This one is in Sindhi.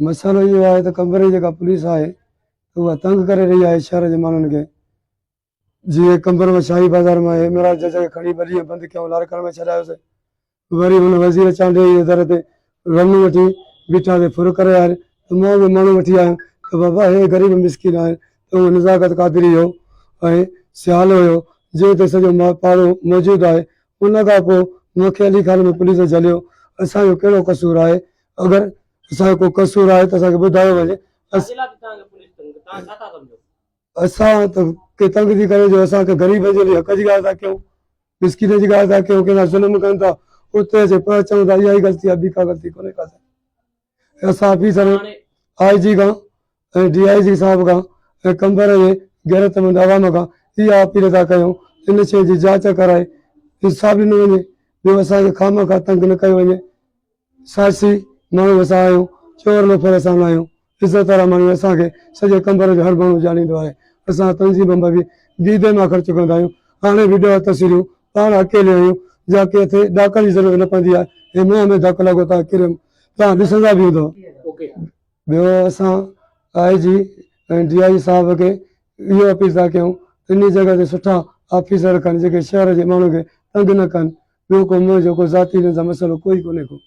مسئلو اهو آهي ته قمبر جي جيڪا پوليس آهي اها تنگ ڪري رهي آهي شهر جي ماڻهن کي. جيئن قمبر مان شاهي بازار مان هيمراج جج کي کڻي ٻه ڏينهن بند ڪيائون لاڙڪاڻي ۾ ڇڏايوسين. وري هن وزير چانڊيي جي در تي رنون وٺي بيٺاسين ڦر ڪري آيل ته مان به ماڻهو وٺي آيم ته بابا هي غريب مسڪين آهن ته اهو نزاڪت قادري هو ۽ سيال هيو جنهن تي سڄو پاڙو موجود آهي ان کان پوء مون کي علي خان ۾ پوليس جهليو اسان جو ڪهڙو قصور آهي اگر اسان جو ڪو قصور آهي ته اسان کي ٻڌايو وڃي. اسان ته ڪي تنگ ٿي ڪري جو اسان کي غريبن جي حق جي ڳالهه ٿا ڪيون مسڪين جي ڳالهه ٿا ڪيون ڪنهن سان ظلم ڪن ٿا اتي اچي پهچون ٿا اها ئي غلطي آهي ٻي ڪا غلطي ڪونهي ڪا سائين اسان آفيسر آء جي کان ۽ ڊي I جي صاحب کان ۽ قمبر جي غيرتمند عوام کان اها اپيل ٿا ڪيون ان شيء جي جاچ ڪرائي انصاف ڏنو وڃي ٻيو اسان کي خامخواه تنگ نه ڪيو وڃي. سياسي ماڻهو اسان آهيون، چور لوفر اسان نه آهيون، عزت وارا ماڻهو اسان کي سڄي قمبر جو هر ماڻهو ڄاڻيندو آهي، اسان تنظيم ۾ به گيدي مان خرچ ڪندا آهيون، هاڻي به ڏهه تصويرون پاڻ اڪيلي آهيون، جا ڪي هٿي ڏاڪڻ جي ضرورت نه پوندي آهي، هي منهن ۾ ڌڪ لڳو تان ڪريم، توهان ڏسندا به هوندؤ. ٻيو اسان آء جي ۽ ڊي I جي صاحب کي اهو اپيل ٿا ڪيون ته انهي جڳهه تي سٺا آفيسر رکن جيڪي شهر جي ماڻهن کي تنگ نه ڪن، ٻيو ڪو منهنجو ڪو ذاتي هنن سان مسئلو ڪوئي ڪونهي ڪو.